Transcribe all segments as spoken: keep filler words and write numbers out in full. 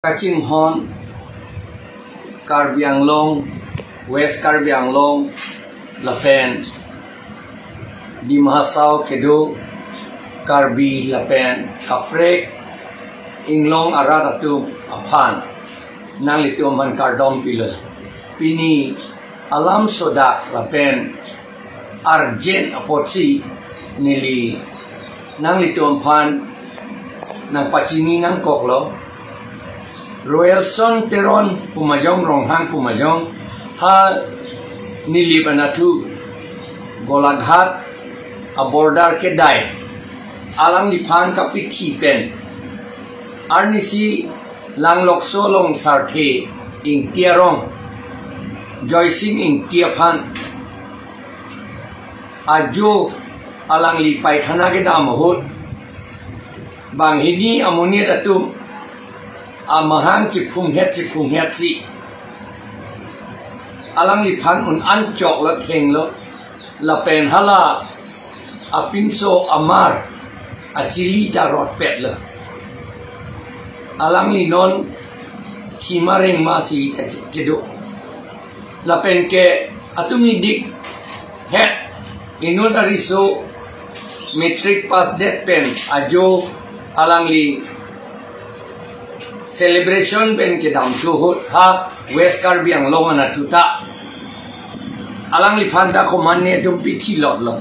Kachinghon Karbi Anglong, West Karbi Anglong, lapen Dima Hasao kedo Karbi lapen kaprek inglong arat atum aphan nanglitum aphan kardom pilo. Pini alam sodak lapen arjen apotsi neli nanglitum aphan nangpachini nangkoklo. Royalson Teron pu ma jong, Ronghang pu ma jong, ha Nilip anatthu Golaghat a-border kedai, alangliphan kapithi pen arnisi Langlokso along Sarthe Ingti arong Joysing Ingti aphan ajo alangli paikhana kedam ahut, banghini amonit atum amahang chiphunghet chiphunghetsi alangliphan un-an choklo, thenglo, lapen hala apinso amar achili ta rotpetlo. Alangli non thima rengmasi kedo. Lapen ke atum idik het inut ariso matric pass det pen ajo alangli celebration pen kedam thu ahut ha West Karbi Anglong anatthu ta alangliphan ta komatne atum pithi lotlo.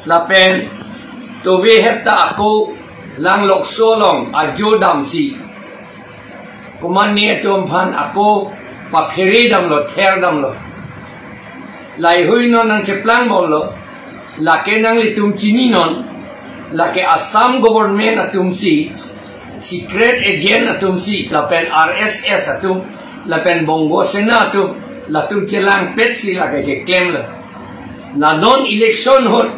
Lapen tovehet ta ako Langlokso along ajo damsi komatne atum aphan ako paphere damlo, ther damlo. Laheihui non nangcheplang bomlo, lake nanglitum chininon, lake Assam government atumsi, secret agent atumsi, lapen R S S atum, lapen Bongo Sena atum, latum chelangpetsi lake keklemlo. La non election ahut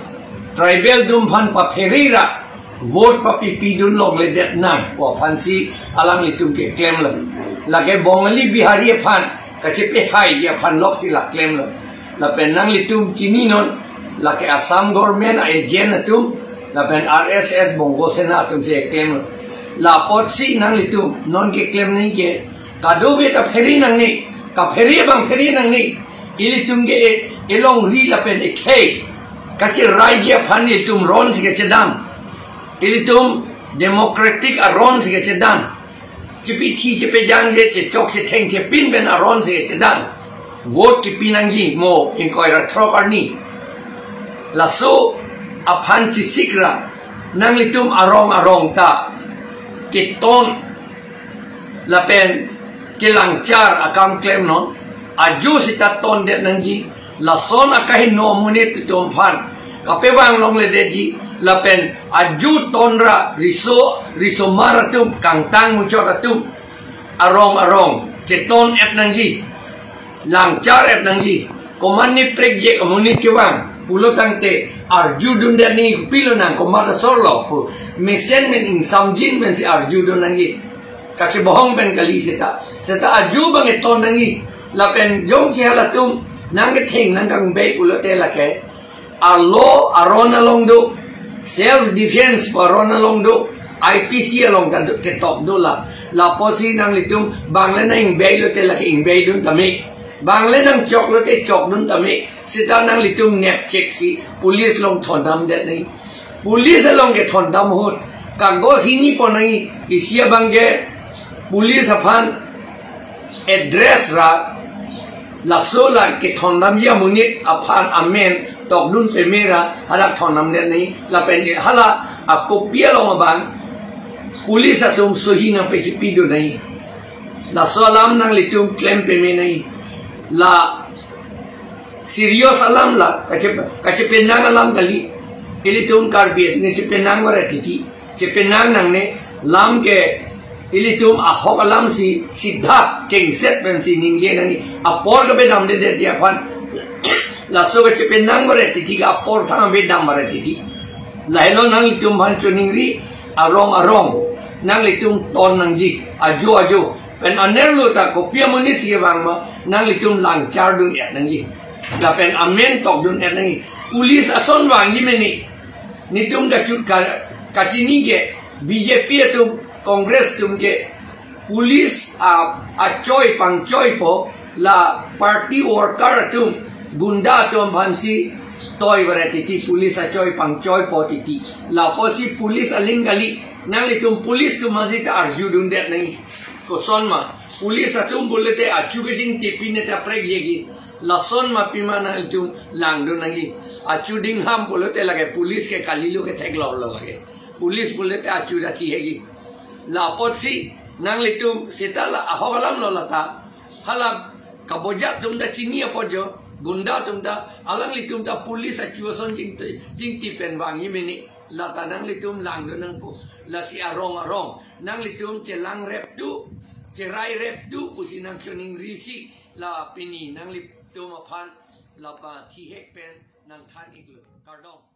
tribal atum aphan paphere ra vote papipidun longledet nang pu aphansi alanglitum keklemlo. Lake Bongali Bihari aphan kachepehaiji aphan loksi la klemlo. Lapen nanglitum chininon, lake Assam government a-agent atum, lapen R S S Bongo Sena atumsi klemlo. La apotsi nanglitum non keklem nangji ke, kadokave ta phere nangne, kaphere abang phere nangne, ilitum ke e, elongri lapen ekhei kacheraiji aphan ilitum ronsi kachedam. Ilitum democratic aronsi kachedam. Chepithi chepejangje, chechok chetheng chepin pen aronsi kachedam. Vote kepi nangji mo ingkoi ra throk arni. Laso aphan chesik ra nanglitum arong arong ta keton lapen kelangchar akam klemnon, ajo sita tondet nangji, lason akahingno amonit atum aphan kapevang longledetji, lapen ajo ton ra riso, risomar atum, kangtang muchot atum, arong arong cheton-et nangji, langchar-et nangji. Komatne prekjak amonit kevang pulo tangte arjudundet nangji, pilo nang komat asorlo pu mesen pen ingsamjin pensi arjudun nangji. Kachebohong pen kali seta. Seta ajo abang keton nangji. Lapen jongsi halatum nangketheng nangkangbei pulote lake arlo aron along do, self defense pu aron along do, I P C along ta do, ketok do la. La apotsi nanglitum bang le nang-ingbei lote lake ingbeidun tame. Bang le nangchok lote chokdun tame. Seta nanglitum nepchek si police along thondamdet nangji. Police along kethondam ahut kagos hini pon nangji, isi abang ke police aphan address ra, laso la kethondamji amonit aphan amen tokdun peme ra hadak thondamdet nangji. Lapen hala a-copy along abang police atum sohi nangpachipidun nangji. Laso alam nanglitum klem peme nangji. La serious alam la, kache-, kachepenang alam kali. Ilitum Karbi atum chepenang varet titi, chepenang nangne. Lam ke ilitum ahok alamsi sidha kengset pensi ningje nangji. Apor kapedamdedetji aphan. Laso kachepenang varet titi ke apor thang kapedam varet titi. Lahelo nanglitum aphan choningri, arong arong nanglitum ton nangji, ajo ajo. Pen anerlo ta kopi amonitsi kevang ma, nanglitum langchardun-et nangji. Lapen amen tokdun-et nangji. Police ason vangji mene. Netum kachut ka, kachini ke B J P atum, Congress atum ke Police a achoi pangchoipo, la party worker atum, gunda atum aphansi toi varet titi, police achoi pangchoipo titi. Lapusi police aling kali, nanglitum police atum aphansi ta arjudundet nangji. Kosonma, police atum pulote achu kachingtipin ta prek yegi. Lasonma pima nanglitum langdun nangji. Achu dingham pulote lake police ke kalilo ke theklolo lake. Police pulote achu ta thihegi. Lapotsi nanglitum seta la ahok alamlo lata. Hala kabojak atum ta chini apot jo, gunda atum ta, alanglitum ta police achu ason chingti, chingti pen vangji mene. Lata nanglitum langdun nangpo. Lasi arong arong nanglitum chelang rep tu, cherai rep tu pusi nangchoningrisi, la pini nanglitum aphan la pathihek pen nangthan iklo. Kardom.